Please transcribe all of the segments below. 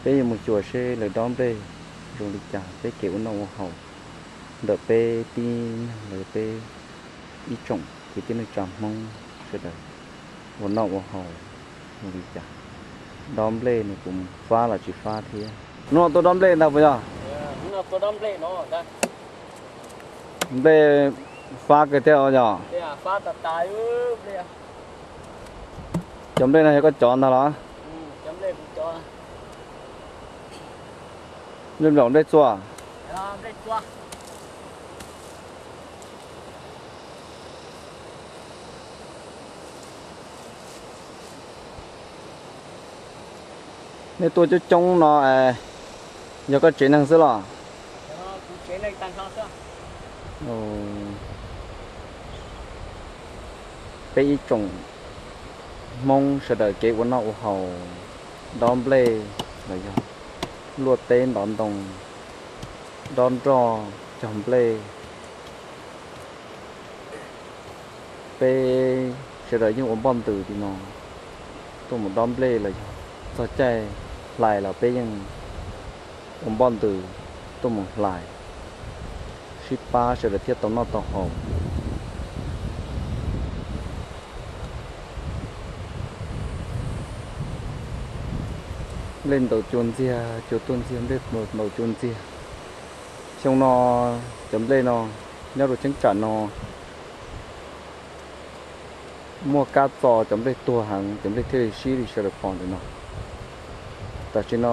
Peb yuav mus xyuas seb lawv dob nplej zoo li cas, peb kev ua noj ua haus ntawm peb tib neeg los yog peb ib tsoom kwv tij neej tsa Hmoob sawv daws ua noj ua haus zoo li cas, dob nplej nws puas fab los tsis fab thiab. Hnub no tuaj dob nplej ntag puas yog? Nplej fab kawg thiab os yog? Cov nplej no yog koj cov ntag los? Nplej nplaum nplej txua. Nej tuaj coob coob no, yog koj tsev neeg xwb los? Peb ib tsoom Hmoob sawv daws kev ua noj ua haus, dob nplej los yog luaj teb ntov ntoo, dob nroj cog nplej. Peb sawv daws yeej ua npoj ntws li no, tuaj mus dob nplej los yog txog caij hlais los peb yeej ua npoj ntws tuaj mus hlais, sib pab sawv daws thiaj tau noj tau haus. Nplej ntaus cua ntxiag, cua tuaj ntxiag, nplej ntaus cua ntxiag. Xyoo no cov nplej no nyob rau cheeb tsam no muaj kab txo, cov nplej tuag heev, cov nplej thiaj li sib li sawv daws pom ntawm no. Tam sim no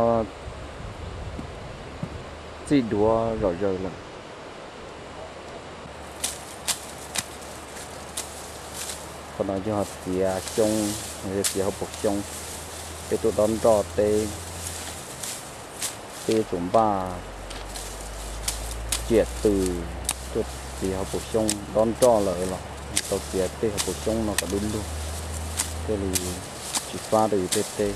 txij duav zom zaws lawm. Qhov no yog txiav xyoob, yog txiav hauv paus xyoob. Peb tuaj dob nroj teb, peb yuav tsum npaj ciam tw tuaj txiav hauv paus xyoob. Dob nroj lawm los tau txiav tej hauv paus xyoob no kom du lug, thiaj li tsis fab rau yus tej teb.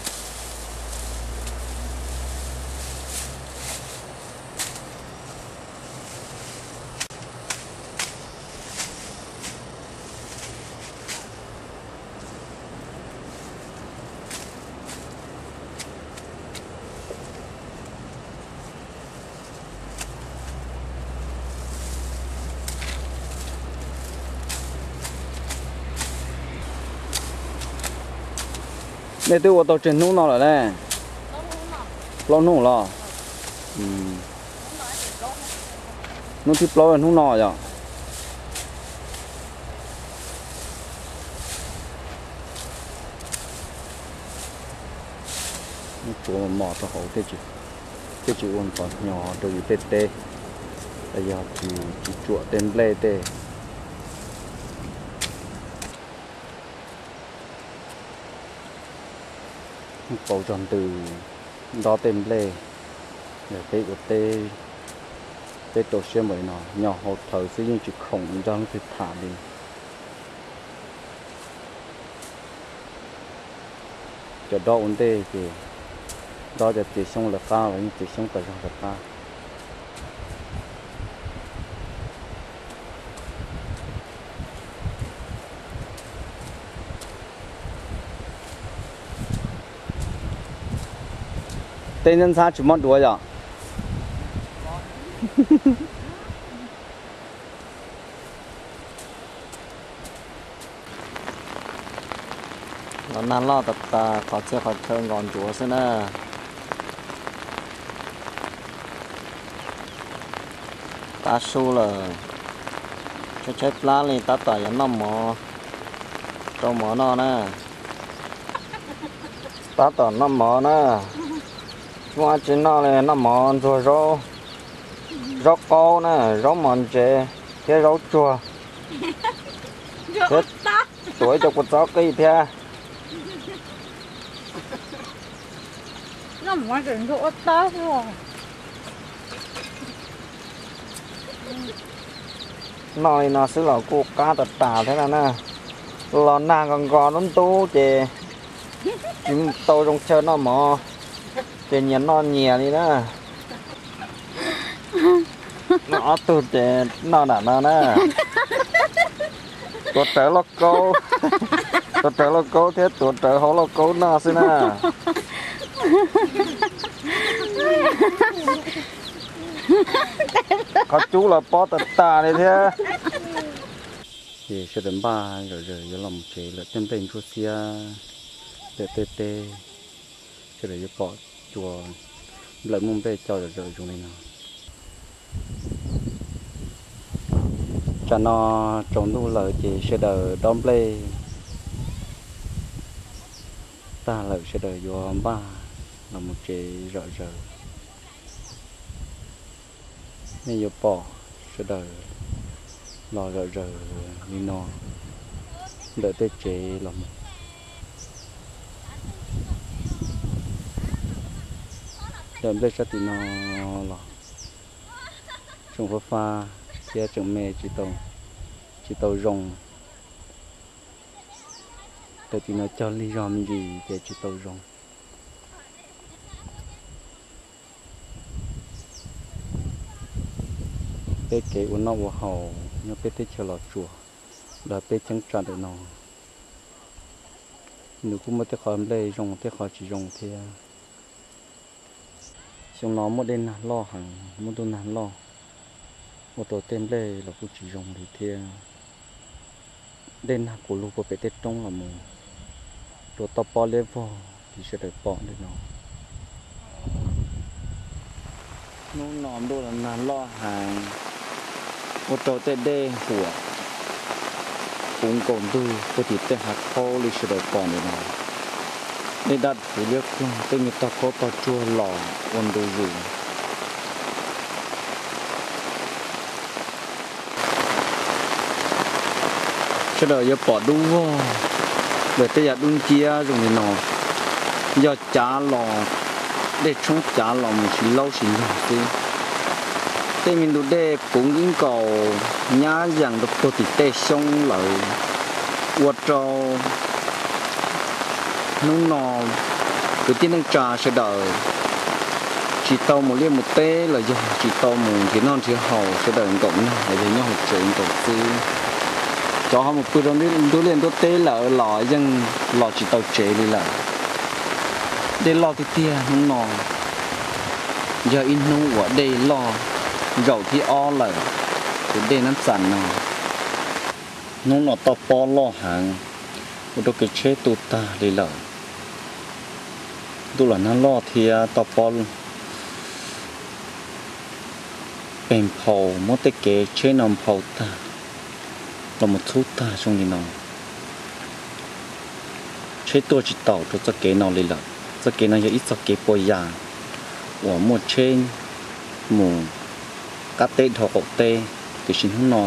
Nej twb ua tau tsawg hnub no lawm ne? Plaub hnub los? Hnub thib plaub hnub no yog? Tsuav mos mos rau hauv, thiaj tsis ua ntxhov hnyo rau yus tej teb, yog tsis tsuam tej nplej tej. Pauv zog ntws, nroj tej nplej, yog peb ua teb, peb rau siab npaum li no, nyo hau rhawv xwb yeej tsis khoom nrog leej twg tham li. Cov dob ua ntej ces dob cov txiav xyoob lawv qab los yeej txiav xyoob tas zog lawv qab. Tej ntxhab ntxhab tsis muab duav yom? Los nag loj tas tas, qhov txhia qhov chaw nkos ntsuav xwb na. Tav su lawm, tshaib tshaib plab li, tab tom yuav noj mov, rau mov noj na. Tab tom noj mov na, muaj dab tsi noj li, noj mov ntxuag zaub, zaub qaub na, zaub mov ntsev thiab zaub tsuag, thiab tuav ib co kua txob qij thiab. Noj li no xwb los kuj qab tas tas thiab no na. Los nag nkos nkos ntub ntub ces tsis tau zoo chaw noj mov, ces nyias noj nyias li na. Noj ob tug ces noj nram no na. Tuav rawv lauj kaub, tuav rawv lauj kaub thiab tuav rawv hauv lauj kaub noj xwb na. Qhov cub los pob tas tas li thiab. Ces sawv daws npaj zom zaws yuav los mus tsev lawm, tej nplej ntsuab xiab ntawm tej teb, sawv daws yuav pom cua nplawm muaj nplej co zom zaws zoo li no. Tsam no tsaus ntuj lawm ces sawv daws dob nplej tag lawm, sawv daws yuav npaj los mus tsev zom zaws. Nej yuav pom sawv daws los zom zaws li no ntawm tej tsev los mus. Ntawm nplej sab tim no los tseem fab fab thiab tseem me, tsis tau zoo. Ntawm tim no cog lig zog me ntsis ces tsis tau zoo. Peb kev ua noj ua haus nyob peb teb chaws Los Tsuas, los peb cheeb tsam ntawm no, nws kuj muaj tej qhov nplej zoo tej qhov tsis zoo thiab. Xyoo no muaj dej nag loj heev, muaj ntuj nag loj ua rau tej nplej los kuj tsis zoo li thiab. Dej nag kuv lug puag pem tej roob los mus rau toj pob liab vog li sawv daws pom ntawm no. Hnub no ntuj los nag loj heev, ua rau tej dej huam puv nkaus ntug puag tim tej hav khaub li sawv daws pom ntawm no. Dej daj thuv liab ploog, tej me tog khaub tog tsuag los ua ntu zus. Sawv daws yuav pom dub vog ntawm tej yav dub nciab zoo li no, yog cav los, dej tshoob cav los mus tsis laub tsis ntog xwb. Tej me ntug dej puv ib nkaus nyab yees rau puag tim tej xyoob lawm, ua rau hnub no kwv tij neej tsa sawv daws tsis tau mus liaj mus teb los yog tsis tau mus nrhiav noj nrhiav haus, sawv daws nkaum nag los yog nyob hauv tsev nkaus xwb. Cov ho mus pw rau nruab liaj nruab teb lawm los yeej los tsis tau tsev li lawm. Dej loj tiag tiag hnub no, yog ib hnub uas dej loj zaum thib ob lawm, tus dej Nab Txas no. Hnub no toj pob loj heev, ua rau kev tsheb tu tag li lawm. Ntuj los nag loj thiab toj pob peg nphau, muab tej kev tsheb no nphau tag los mus txhub tag zoo li no. Tsheb tuaj tsis taus rau txoj kev no li lawm. Txoj kev no yog ib txoj kev puas yas uas muaj tsheb mus qab teb dhau qaum teb, tiam sis hnub no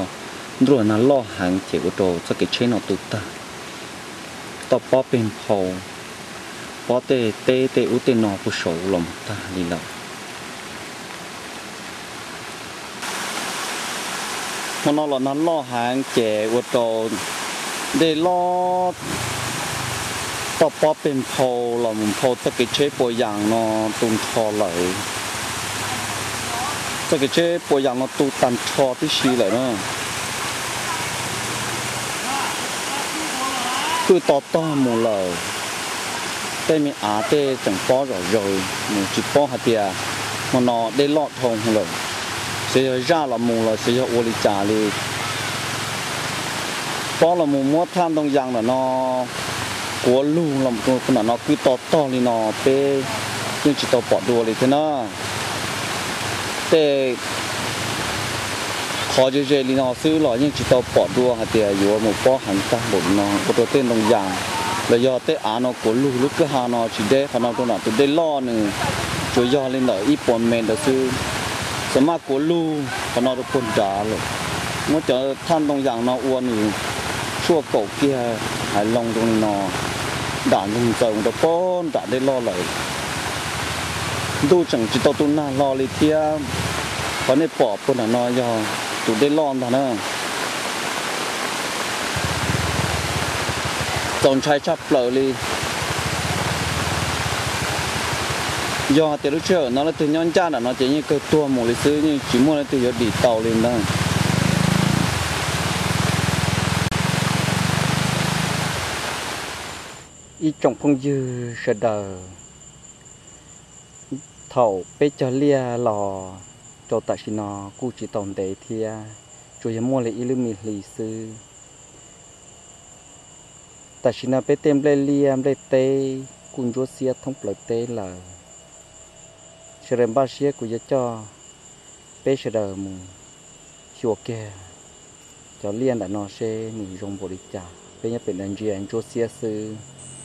ntuj los nag loj heev ces ua rau txoj kev tsheb no tu tag. Toj pob peg nphau, pob tej teb tej ub tej no puag saud los mus tag li lawm. Hmo no los nag loj heev ces ua rau dej loj, toj pob peg nphau los mus nphau txoj kev tsheb puas yas no tu nrho lawm. Txoj kev tsheb puas yas no tu tag nrho tib si lawm na. Kwj to tog mus lawm, tej me av tej tseem pob zom zaws mus tsis paub hais tias hmo no dej loj dhau lawm, xyov yog zaj los mus los xyov yog ua li cas li. Pob los mus muab thaj ntoo yas ntawm no kuav lug los mus rau ntawm no kwj to tog li no peb yeej tsis tau pom dua li thiab na. Tej qhov ze ze li no xwb los yeej tsis tau pom dua hais tias yuav mus pob heev tag npaum li no ua rau tej ntoo yas los yog tej av no kuav lug lub kwj ha no tsis deb qhov no rau ntawm tus dej loj nws tsuas yog li ntawm ib puas mev ntawd xwb. Txawm maj kuav lug qhov no rau puag nrad lawm, muab cov thaj ntoo yas no ua nws tshuaj kaum kiag haiv loo zoo li no, nram ntug ntxaws mus rau puag nram dej loj lawm. Ntuj tseem tsis tau tu nag hlo li thiab. Qhov nej pom puag nram no yog tus dej loj ntag na. Txaus ntshai tshaj plaws li. Yog hais tias lub sij hawm no leej twg nyob ncaj nram no ces yeej kawg tuag mus li xwb, yeej tsis muaj leej twg yuav dim tau li ntag. Ib tsoom phooj ywg sawv daws, Thaum peb cog liaj los rau tam sim no kuj tsis tau ntev thiab, tsuas yog muaj li ib lub me hli xwb. Tam sim no peb tej nplej liaj nplej teb kuj ntsuab xiab thoob plaws teb lawm. Sawv daws npaj siab kuv yuav coj peb sawv daws mus xyuas kiag cov liaj ntawm no seb nws zoo npaum li cas. Peb nyob pem no ntsia ntsuab xiab xwb.